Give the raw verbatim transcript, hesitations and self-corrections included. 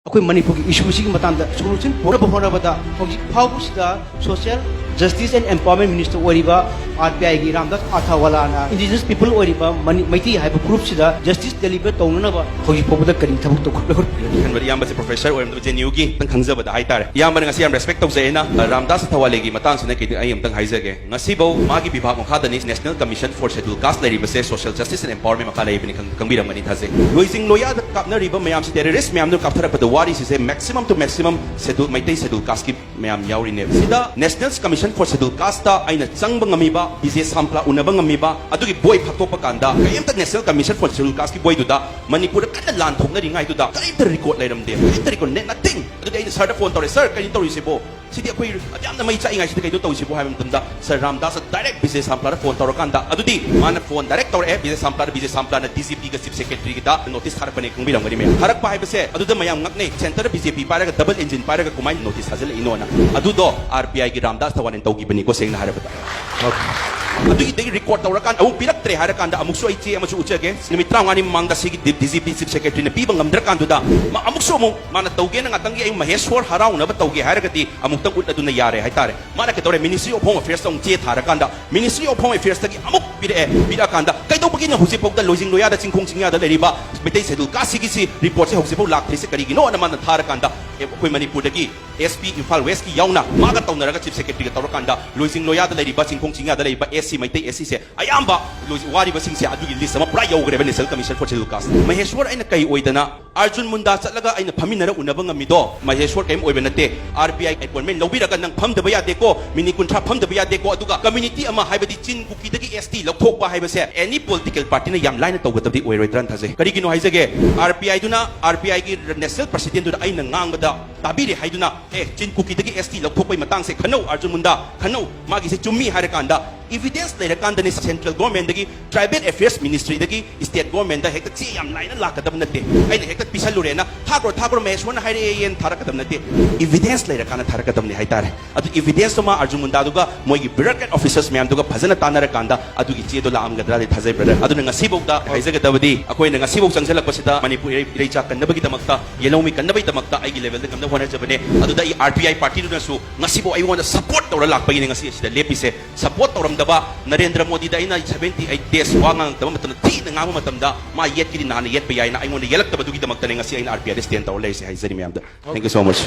ꯑꯩꯈꯣꯏ ꯃꯅꯤꯄꯨꯔꯒꯤ ꯏꯁꯨꯁꯤꯒꯤ ꯃꯇꯥꯡꯗ ꯁꯣꯂꯨꯁꯟ ꯄꯨꯔꯛꯅꯕ ꯍꯣꯠꯅꯕꯗ ꯍꯧꯖꯤꯛ ꯐꯥꯎꯕꯁꯤꯗ social justice and empowerment minister ꯑꯣꯏꯔꯤꯕ ꯑꯥꯔ ꯄꯤ ꯑꯥꯏꯒꯤ ꯔꯥꯝꯗꯥꯁ ꯑꯊꯥꯋꯥꯂꯥꯅ ꯏꯟꯗꯤꯖꯤꯅꯁ ꯄꯤꯄꯜ ꯑꯣꯏꯔꯤꯕ ꯃꯅꯤ-, ꯃꯩꯇꯩ ꯍꯥꯏꯕ ꯒ꯭ꯔꯨꯞꯁꯤꯗ ꯖꯁꯇꯤꯁ ꯗꯦꯂꯤꯚꯔ ꯇꯧꯅꯅꯕ ꯍꯧꯖꯤꯛ ꯐꯥꯎꯕꯗ ꯀꯔꯤ ꯊꯕꯛ ꯇꯧꯈꯠꯂꯛꯄꯒꯦ? ꯈꯟꯕꯗ ꯏꯌꯥꯝꯕꯁꯦ ꯄ꯭ꯔꯣꯐꯦꯁꯔ ꯑꯣꯏꯔꯝꯗꯕ ꯖꯦ ꯑꯦꯟ ꯌꯨꯒꯤ ꯈꯤꯇꯪ ꯈꯪꯖꯕꯗ ꯍꯥꯏꯇꯥꯔꯦ꯫ ꯏꯌꯥꯝꯕꯅ ꯉꯁꯤ ꯌꯥꯝ ꯔꯦꯁꯄꯦꯛ ꯇꯧꯖꯩ꯫ ꯑꯩꯅ, ꯑ, ꯔꯥꯝꯗꯥꯁ ꯑꯊꯥꯋꯥꯂꯦꯒꯤ ꯃꯇꯥꯡꯁꯤꯅ ꯀꯩꯗ ꯑꯩ ꯑꯝꯇꯪ ꯍꯥꯏꯖꯒꯦ꯫ ꯉꯁꯤꯐꯧ ꯃꯥꯒꯤ ꯕꯤꯚꯥꯒ ꯃꯈꯥꯗꯅꯤ ꯅꯦꯁꯅꯦꯜ ꯀꯃꯤꯁꯟ ꯐꯣꯔ ꯁꯦꯗꯨꯜ ꯀꯥꯁ ꯂꯩꯔꯤꯕꯁꯦ, ꯁꯣꯁꯤꯌꯦꯜ ꯖꯁꯇꯤꯁ ꯑꯦꯟ ꯑꯦꯝꯄꯥꯋꯔꯃꯦꯟ ꯃꯈꯥ ꯂꯩꯕꯅꯤ ꯈꯪ-, ꯈꯪꯕꯤꯔꯝꯒꯅꯤ ꯊꯥꯖꯩ꯫ ꯂꯣꯏꯖꯤꯡ ꯂꯣꯌꯥꯗ ꯀꯥꯞꯅꯔꯤꯕ ꯃꯌꯥꯝꯁꯤ, ꯇꯦꯔꯣꯔꯤꯁ ꯃꯌꯥꯝꯗꯨ ꯀꯥꯞꯊꯔꯛꯄꯗ ꯋꯥꯔꯤꯁꯤꯁꯦ maximum to maximum schedule, Meitei schedule ꯀꯥꯁꯀꯤ ꯃꯌꯥꯝ ꯌꯥꯎꯔꯤꯅꯦꯕ꯫ ꯁꯤꯗ ꯅꯦꯁꯅꯦꯜ ꯀꯃꯤꯁꯟ ꯐꯣꯔ ꯁꯦꯗꯨꯜ ꯀꯥꯁꯇ ꯑꯩꯅ ꯆꯪꯕ ꯉꯝꯃꯤꯕ, ꯕꯤ ꯖꯦ ꯁꯥꯝꯄ꯭ꯂꯥ ꯎꯅꯕ ꯉꯝꯃꯤꯕ, ꯑꯗꯨꯒꯤ ꯕꯣꯏ ꯐꯥꯛꯇꯣꯛꯄ ꯀꯥꯟꯗ ꯀꯔꯤꯝꯇ ꯅꯦꯁꯅꯦꯜ ꯀꯃꯤꯁꯟ ꯐꯣꯔ ꯁꯦꯗꯨꯜ ꯀꯥꯁꯀꯤ ꯕꯣꯏꯗꯨꯗ ꯃꯅꯤꯄꯨꯔꯗ ꯀꯟꯅ ꯂꯥꯟ ꯊꯣꯛꯅꯔꯤꯉꯩꯗꯨꯗ ꯀꯔꯤꯝꯇ ꯔꯦꯀꯣꯔꯗ ꯂꯩꯔꯝꯗꯦ, ꯀꯔꯤꯝꯇ ꯔꯦꯀꯣꯔꯗ, ꯅꯠꯊꯤꯡ꯫ ꯑꯗꯨꯗꯤ ꯑꯩꯅ ꯁꯥꯔꯗ ꯐꯣꯟ ꯇꯧꯔꯦ, "ꯁꯥꯔ, ꯀꯩꯅꯣ ꯇꯧꯔꯤꯁꯤꯕꯣ? ꯁꯤꯗꯤ ꯑꯩꯈꯣꯏ ꯑꯗꯨꯌꯥꯝꯅ ꯃꯩ ꯆꯥꯛꯏꯉꯩꯁꯤꯗ ꯀꯩꯅꯣ ꯇꯧꯔꯤꯁꯤꯕꯣ?" ꯍꯥꯏꯕ ꯃꯇꯝꯗ ꯁꯥꯔ Ramdas direct B J ꯁꯥꯝꯄ꯭ꯂꯥꯗ phone ꯇꯧꯔꯀꯥꯟꯗ, ꯑꯗꯨꯗꯤ ꯃꯥꯅ ꯐꯣꯟ ꯗꯥꯏꯔꯦꯛ ꯇꯧꯔꯛꯑꯦ B J ꯁꯥꯝꯄ꯭ꯂꯥꯗ, B J ꯁꯥꯝꯄ꯭ꯂꯥꯅ D G ꯄꯤꯒ ꯆꯤꯐ ꯁꯦꯀ꯭ꯔꯦꯇꯔꯤꯒꯤꯗ ꯅꯣꯇꯤꯁ ꯊꯥꯔꯛꯄꯅꯦ, ꯈꯪꯕꯤꯔꯝꯒꯅꯤ ꯃꯌꯥꯝ꯫ ꯊꯥꯔꯛꯄ ꯍꯥꯏꯕꯁꯦ ꯑꯗꯨꯗ ꯃꯌꯥꯝ ꯉꯛꯅꯩ, ꯁꯦꯟꯇꯔꯗ ꯕꯤ ꯖꯦ ꯄꯤ ꯄꯥꯏꯔꯒ, ꯗꯕꯜ ꯏꯟꯖꯤꯟ ꯄꯥꯏꯔꯒ ꯀꯃꯥꯏꯅ ꯅꯣꯇꯤꯁ ꯊꯥꯖꯤꯜꯂꯛꯏꯅꯣꯅ꯫ ꯑꯗꯨꯗꯣ ꯑꯥꯔ ꯕꯤ ꯑꯥꯏꯒꯤ ꯔꯥꯝꯗꯥꯁ ꯊꯋꯥꯟꯅꯦꯅ ꯇꯧꯈꯤꯕꯅꯤꯀꯣ, ꯁꯦꯡꯅ ꯍꯥꯏꯔꯕꯗ꯫ ꯑꯗꯨꯒꯤꯗꯒꯤ ꯔꯦꯀꯣꯔꯗ ꯇꯧꯔꯀꯥꯟꯗ ꯑꯃꯨꯛ ꯄꯤꯔꯛꯇ꯭ꯔꯦ ꯍꯥꯏꯔꯀꯥꯟꯗ ꯑꯃꯨꯛꯁꯨ ꯑꯩ ꯆꯦ ꯑꯃꯁꯨ ꯎꯠꯆꯒꯦ꯫ ꯅꯨꯃꯤꯠ ꯇꯔꯥꯃꯉꯥꯅꯤ ꯃꯃꯥꯡꯗ ꯁꯤꯒꯤ ꯗꯤ-, ꯗꯤ ꯖꯤ ꯄꯤ ꯆꯤꯐ ꯁꯦꯀ꯭ꯔꯦꯇꯔꯤꯅ ꯄꯤꯕ ꯉꯝꯗ꯭ꯔꯀꯥꯟꯗꯨꯗ ꯃꯥ ꯑꯃꯨꯛꯁꯨ ꯑꯃꯨꯛ ꯃꯥꯅ ꯇꯧꯒꯦꯅ ꯉꯥꯛꯇꯪꯒꯤ ꯑꯩ ꯃꯍꯦꯁ꯭ꯋꯔ ꯍꯔꯥꯎꯅꯕ ꯇꯧꯒꯦ ꯍꯥꯏꯔꯒꯗꯤ ꯑꯃꯨꯛꯇꯪ ꯎꯠꯂꯗꯨꯅ ꯌꯥꯔꯦ ꯍꯥꯏꯇꯥꯔꯦ꯫ ꯃꯥꯅ ꯀꯩꯗꯧꯔꯦ, Ministry of Home Affairs ꯇ ꯑꯃꯨꯛ ꯆꯦ ꯊꯥꯔꯀꯥꯟꯗ, Ministry of Home Affairs ꯇꯒꯤ ꯑꯃꯨꯛ ꯄꯤꯔꯛꯑꯦ꯫ ꯄꯤꯔꯛꯑꯀꯥꯟꯗ ꯀꯩꯗꯧꯕꯒꯤꯅ ꯍꯧꯖꯤꯛꯐꯥꯎꯗ ꯂꯣꯏꯖꯤꯡ ꯂꯣꯌꯥꯗ ꯆꯤꯡꯈꯣꯡ ꯆꯤꯡꯌꯥꯗ ꯂꯩꯔꯤꯕ ꯃꯩꯇꯩ ꯁꯦꯗꯨꯜ ꯀꯥꯁꯁꯤꯒꯤꯁꯤ ꯔꯤꯄꯣꯔꯠꯁꯦ ꯍꯧꯖꯤꯛꯐꯥꯎ ꯂꯥꯛꯇ꯭ꯔꯤꯁꯦ ꯀꯔꯤꯒꯤꯅꯣꯅ ꯃꯥꯅ ꯊꯥꯔꯀꯥꯟꯗ, ꯑꯦ, ꯑꯩꯈꯣꯏ ꯃꯅꯤꯄꯨꯔꯗꯒꯤ ꯑꯦꯁ ꯄꯤ ꯏꯝꯐꯥꯜ ꯋꯦꯁꯀꯤ ꯌꯥꯎꯅ ꯃꯥꯒ ꯇꯧꯅꯔꯒ ꯆꯤꯐ ꯁꯦꯀ꯭ꯔꯦꯇꯔꯤꯒ ꯇꯧꯔꯀꯥꯟꯗ ꯂꯣꯏꯖꯤꯡ ꯂꯣꯌꯥꯗ ꯂꯩꯔꯤꯕ ꯆꯤꯡꯈꯣꯡ ꯆꯤꯡꯌꯥꯗ ꯂꯩꯔꯤꯕ ꯑꯦꯁ ꯁꯤ, ꯃꯩꯇꯩ ꯑꯦꯁ ꯁꯤꯁꯦ ꯑꯌꯥꯝꯕ ꯂꯣꯏ-, ꯋꯥꯔꯤꯕꯁꯤꯡꯁꯦ ꯑꯗꯨꯒꯤ ꯂꯤꯁ ꯑꯃ ꯄꯨꯔꯥ ꯌꯧꯈ꯭ꯔꯦꯕ National Commission for Scheduled Caste꯫ ꯃꯍꯦꯁ꯭ꯋꯔ ꯑꯩꯅ ꯀꯩ ꯑꯣꯏꯗꯅ ꯑꯥꯔꯖꯨꯟ ꯃꯨꯟꯗꯥ ꯆꯠꯂꯒ ꯑꯩꯅ ꯐꯝꯃꯤꯟꯅꯔ ꯎꯅꯕ ꯉꯝꯃꯤꯗꯣ? ꯃꯍꯦꯁ꯭ꯋꯔ ꯀꯔꯤꯝ ꯑꯣꯏꯕ ꯅꯠꯇꯦ꯫ ꯑꯥꯔ ꯕꯤ ꯑꯥꯏ ꯑꯦꯄꯣꯏꯟꯃꯦꯟ ꯂꯧꯕꯤꯔꯒ ꯅꯪ ꯐꯝꯗꯕ ꯌꯥꯗꯦꯀꯣ, ꯃꯤꯅꯤꯠ ꯀꯨꯟꯊ꯭ꯔꯥ ꯐꯝꯗꯕ ꯌꯥꯗꯦꯀꯣ꯫ ꯑꯗꯨꯒ ꯀꯝꯃ꯭ꯌꯨꯅꯤꯇꯤ ꯑꯃ ꯍꯥꯏꯕꯗꯤ ꯆꯤꯟ ꯀꯨꯀꯤꯗꯒꯤ ꯑꯦꯁ ꯇꯤ ꯂꯧꯊꯣꯛꯄ ꯍꯥꯏꯕꯁꯦ ꯑꯦꯅꯤ ꯄꯣꯂꯤꯇꯤꯀꯦꯜ ꯄꯥꯔꯇꯤꯅ ꯌꯥꯝ ꯂꯥꯏꯅ ꯇꯧꯒꯗꯕꯗꯤ ꯑꯣꯏꯔꯣꯏꯗ꯭ꯔꯅ ꯊꯥꯖꯩ꯫ ꯀꯔꯤꯒꯤꯅꯣ ꯍꯥꯏꯖꯒꯦ, ꯑꯥꯔ ꯕꯤ ꯑꯥꯏꯗꯨꯅ, ꯑꯥꯔ ꯕꯤ ꯑꯥꯏꯒꯤ ꯅꯦꯁꯅꯦꯜ ꯄ꯭ꯔꯁꯤꯗꯦꯟꯗꯨꯅ ꯑꯩꯅ ꯉꯥꯡꯕꯗ ꯇꯥꯕꯤꯔꯦ ꯍꯥꯏꯗꯨꯅ, "ꯑꯦ, ꯆꯤꯟ ꯀꯨꯀꯤꯗꯒꯤ ꯑꯦꯁ ꯇꯤ ꯂꯧꯊꯣꯛꯄꯩ ꯃꯇꯥꯡꯁꯦ ꯈꯟꯅꯧ ꯑꯥꯔꯖꯨꯟ ꯃꯨꯟꯗꯥ, ꯈꯟꯅꯧ, ꯃꯥꯒꯤꯁꯦ ꯆꯨꯝꯃꯤ" ꯍꯥꯏꯔꯀꯥꯟꯗ Evidence ꯂꯩꯔꯀꯥꯟꯗꯅꯤ central government ꯗꯒꯤ, tribal affairs ministry ꯗꯒꯤ state government ꯗ ꯍꯦꯛꯇ ꯆꯦ ꯌꯥꯝ ꯂꯥꯏꯅ ꯂꯥꯛꯀꯗꯕ ꯅꯠꯇꯦ꯫ ꯑꯩꯅ ꯍꯦꯛꯇ ꯄꯤꯁꯜꯂꯨꯔꯦꯅ, "ꯊꯥꯈ꯭ꯔꯣ, ꯊꯥꯈ꯭ꯔꯣ, ꯃꯍꯦꯁꯣꯔꯅ ꯍꯥꯏꯔꯛꯑꯦꯅ" ꯊꯥꯔꯛꯀꯗꯕ ꯅꯠꯇꯦ꯫ Evidence ꯂꯩꯔꯀꯥꯟꯗ ꯊꯥꯔꯛꯀꯗꯕꯅꯤ ꯍꯥꯏꯇꯥꯔꯦ꯫ ꯑꯗꯨ evidence ꯇꯨꯃ ꯑꯔꯖꯨꯟ ꯃꯨꯟꯗꯥꯗꯨꯒ ꯃꯣꯏꯒꯤ bureaucrat officers ꯃꯌꯥꯝꯗꯨꯒ ꯐꯖꯅ ꯇꯥꯟꯅꯔꯀꯥꯟꯗ ꯑꯗꯨꯒꯤ ꯆꯦꯗꯣ ꯂꯥꯛꯑꯝꯒꯗ꯭ꯔꯥꯗꯤ ꯊꯥꯖꯩ, brother꯫ ꯑꯗꯨꯅ ꯉꯁꯤꯐꯥꯎꯗ ꯍꯥꯏꯖꯒꯗꯕꯗꯤ, ꯑꯩꯈꯣꯏꯅ ꯉꯁꯤꯐꯥꯎ ꯆꯪꯁꯤꯜꯂꯛꯄꯁꯤꯗ ꯃꯅꯤꯄꯨꯔ ꯏꯔꯩ-, ꯏꯔꯩꯆꯥ ꯀꯟꯅꯕꯒꯤꯗꯃꯛꯇ, ꯌꯦꯜꯍꯧꯃꯤ ꯀꯟꯅꯕꯒꯤꯗꯃꯛꯇ ꯑꯩꯒꯤ level ꯗ ꯉꯝꯅꯕ ꯍꯣꯠꯅꯖꯕꯅꯦ꯫ ꯑꯗꯨꯗ ꯑꯩ R P I party ꯗꯨꯅꯁꯨ ꯉꯁꯤꯐꯥꯎ ꯑꯩꯉꯣꯟꯗ support ꯇꯧꯔ ꯂꯥꯛꯄꯒꯤꯅꯤ ꯉꯁꯤ ꯑꯁꯤꯗ ꯂꯦꯞꯄꯤꯁꯦ꯫ Support ꯇꯧꯔꯝꯗꯕ ꯅꯔꯦꯟꯗ꯭ꯔ ꯃꯣꯗꯤꯗ ꯑꯩꯅ seventy eight days ꯋꯥ ꯉꯥꯡꯉꯛꯇꯕ ꯃꯇꯝꯗ, ꯊꯤꯅ ꯉꯥꯡꯕ ꯃꯇꯝꯗ, ꯃꯥ ꯌꯦꯠꯀꯤꯗꯤ ꯅꯍꯥꯟꯅ ꯌꯦꯠꯄ ꯌꯥꯏꯅ ꯑꯩꯉꯣꯟꯗ ꯌꯦꯠꯂꯛꯇꯕꯗꯨꯒꯤꯗꯃꯛꯇꯅꯦ ꯉꯁꯤ ꯑꯩꯅ R P I the stand ꯇꯧꯔ ꯂꯩꯔꯤꯁꯦ꯫ ꯍꯥꯏꯖꯔꯤ ꯃꯌꯥꯝꯗ꯫ Thank you so much꯫